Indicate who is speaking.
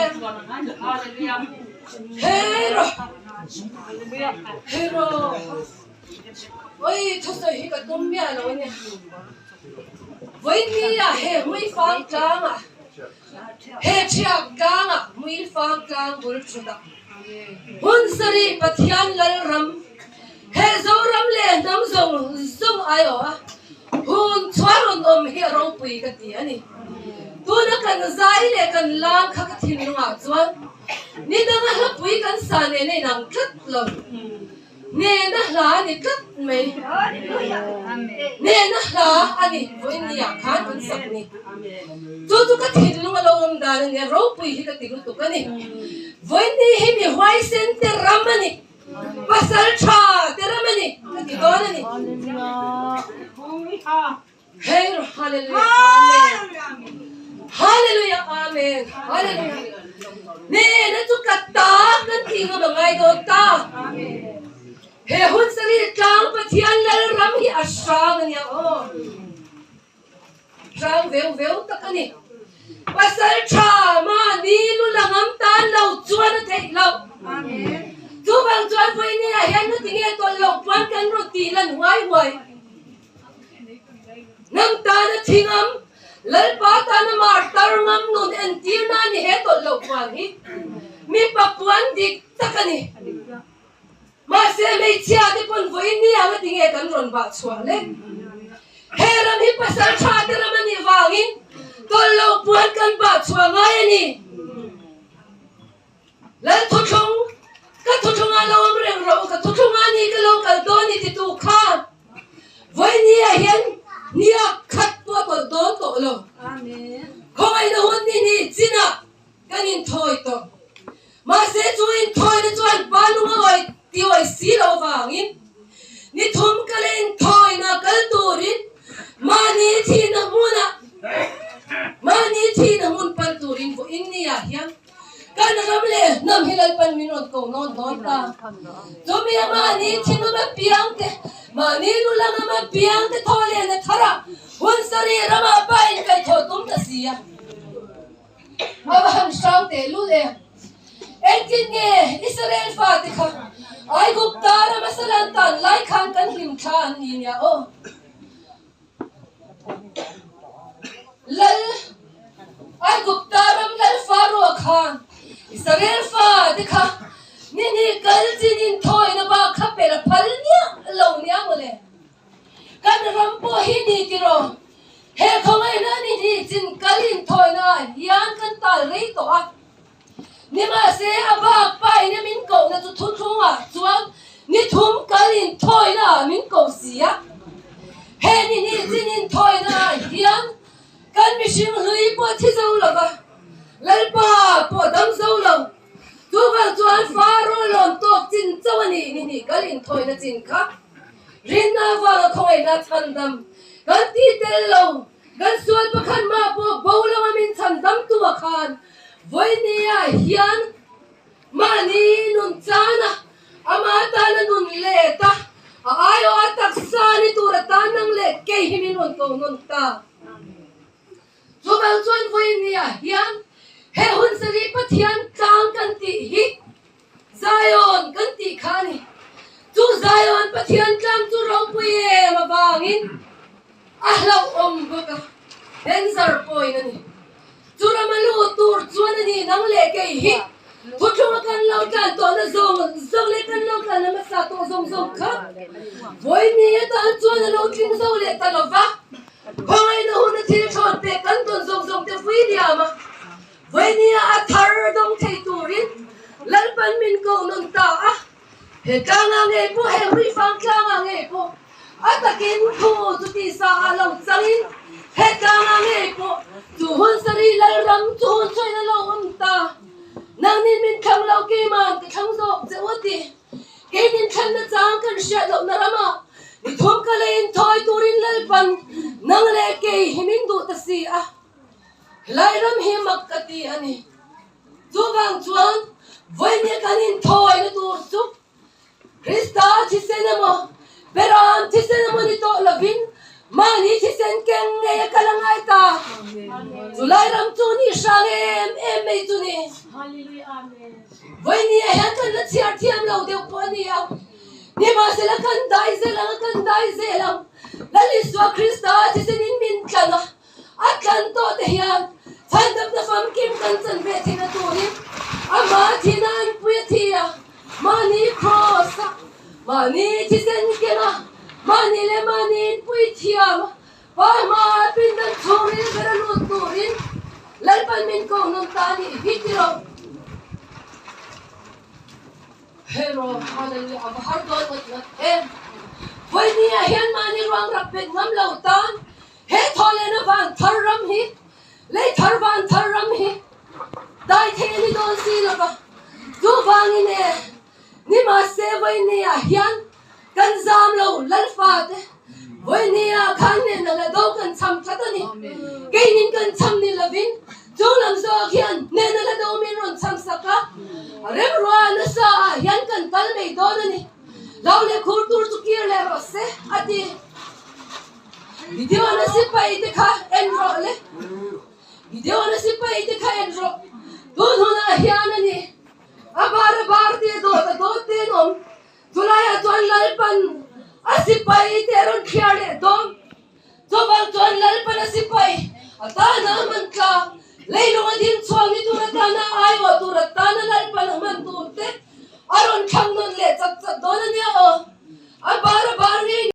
Speaker 1: Amen. Hei rawh. Hei rawh. Oi thusawi hi ka tum miah lo a nia. Vawinia he hmuifang tlangah he thiak tlangah hmuifang tlang bul thutah hun sarih Pathian Lalram he Zoram leh hnam zawng zawng aiawh a hun chhuah rawn awm hi a ropui ka ti a ni. Tuna kan zai leh kan lam kha ka thinlungah chuan ni danga hlapui kan sa nen a inang tlat lo. Nena hla a ni tlat mai. Nena hla a ni vawiin ni ah khan kan sak ni. Chu chu ka thinlung a lo awm dan a nia, ropui hi ka ti lutuk a ni. Vawiin ni hi mi huaisen te ram a ni, pasal tha te ram a ni ka ti dawn a ni. Hei Hallelujah Amen Hallelujah Amen Hallelujah Nena chu ka ta kan tih ngam a ngai dawn ta He hun sarih tlang Pathian lal ram hi a hrang a nia aw Hrang veu veu tak a ni Pasal tha mahni lu la ngam tan lo chuan a theih loh Chuvang chuan vawinia hian nutinge tawlh loh puan kan rawn tih lan huai huai. Nang tana thi ngam, Lalpa tana mar tar ngam nun entir na ni he tawlh loh puan hi mipa puan dik tak a ni. Mahse hmeichhia te pawn vawiin ni ang a ti nge kan rawn bah chhuah le? He ram hi pasal tha te ram a nih vangin tawlh loh puan kan bah chhuah ngai a ni. Lal thuthlung, Ka thuthlungah lo awm reng rawh u, ka thuthlungah ni ka lo kal dawn ni titu khan vawinia hian nia khat pawh a tawlh dawn tawh lo. Khawngaihna hun ni ni chinah kan inthawi tawh. Mahse chu inthawina chuan pa lung a awi ti awi si lo vangin ni thum ka la inthawina kal turin mahni thihna hmunah mahni thihna hmun pan turin vawiin niah hian Kan ram leh hnam hi Lalpan min rawn ko nawn dawn ta. Chumi a mahni thinawm apiang te, mahni nu langam apiang te thaw leh na thar a, hun sarih ramah pa in kaihthawh tum ta si a. A va han hrang teh lul em! Engtin nge Israel fate kha Aigupta rama salan tan lai khan kan hlim thla an ni nia aw. Lal Aigupta ram lal Faroa khan Israel fate kha ni ni kal chin in thawina bak kha per a phal miah lo nia mawle. Kan ram pawh hi ni tiraw he khawngaihna ni ni chin kal in thawina ah hian kan tal rei tawh a. Nimahse a bak pain a min kohna chu thuthlungah chuan ni thum kal in thawina ah min ko si a. He ni hnih chin in thawina ah hian kan mihring hlui pawh thi zo lo va, Lalpa pawh dam zo lo. Chuvang chuan Faro lawm tawk chin chauh a ni ni hnih kal in thawina chin kha rinna avanga khawngaihna chhandam kan tih tel lo. Kan sual pakhat mah pawh bo lo a min chhan dam tu a khan vawinia hian mahni nun chan a, ama tana nun let a, a aiawh a taksa ni tur a tan nang leh kei hi min rawn ko nawn ta. Chuvang chuan vawinia hian he hun sarih Pathian tlang kan tih hi Zion kan tih kha a ni. Chu Zion Pathian tlang chu ropui em avangin a hlauhawm bawk a, danger point a ni. Chu rama lut tur chuan a ni nang leh kei hi thuthlunga kan lo tlan tawhna zawng zawng leh kan lo tlan la hmasa tawh zawng zawng kha vawiin atan chuan a lo tling zo leh ta lo va, khawngaihna huna thil thawn pek kan tawn zawng zawng te vui diam a. Vawinia a thar dawng thei turin Lalpan min ko nawn ta a, he tlangah ngei pawh, he Ruifang tlangah ngei pawh a takin thu chu tisa ah lo changin he tlangah ngei pawh chu hun sarih Lalram chu hun chhuain a lo awm ta. Nangnin min thlang lo keiman ka thlang zawk che u ti. Keinin thlanna chang kan hriat lohna ramah mi thum ka leiin thawi turin Lalpan nang leh kei hi min duh ta si a. Helai ram hi mak ka ti a ni. Chuvang chuan vawinia kan inthawina tur chu Krista thisen emaw, Beram thisen emaw ni tawh lovin Mahni thisen keng ngei a kal a ngai ta. Chulai ram chu ni hrang em em mai chu ni. Vawinia hian kan la chhiar thiam lo deuh pawh a ni ang. Nimahsela kan dai zel ang a, kan dai zel ang. Lal Isua Krista thisenin min tlan a, a tlan tawh te hian chhandamna famkim kan chan ve theihna turin amah thihna an pui a thi a, mahni kraws a, mahni thisen keng a, mahni leh mahni inpui thiam a, Pa hma pindan chhungril ber a lut turin Lalpan min ko nawn ta a nih hi ti lo. Hero, Hallelujah, a va har dawn ngawt ngawt em! Vawinia hian mahni ruang rak bet ngam lo tan he thawhlehna van thar ram hi, lei thar van thar ram hi dai thei a ni dawn si lo va, chuvangin e, nimahse vawinia hian kan zam lo Lalfate, vawinia khan hnenah la do kan cham tlat a ni. Keinin kan cham ni lovin Chung lam zawk hian hnehna la do min rawn chham sak a, remrua nasa ah hian kan kal mai dawn a ni. Lo leh khur tur chu kir leh rawh se, a ti. Gideon-a sipai te kha en rawh le. Gideon-a sipai te kha en rawh. Tun hunah hian a ni. A bar a bar te dawt a dawt te an awm. Chulaiah chuan Lalpan a sipai te a rawn thliar leh dawn. Chuvang chuan Lalpan a sipai a tana a hman tlak.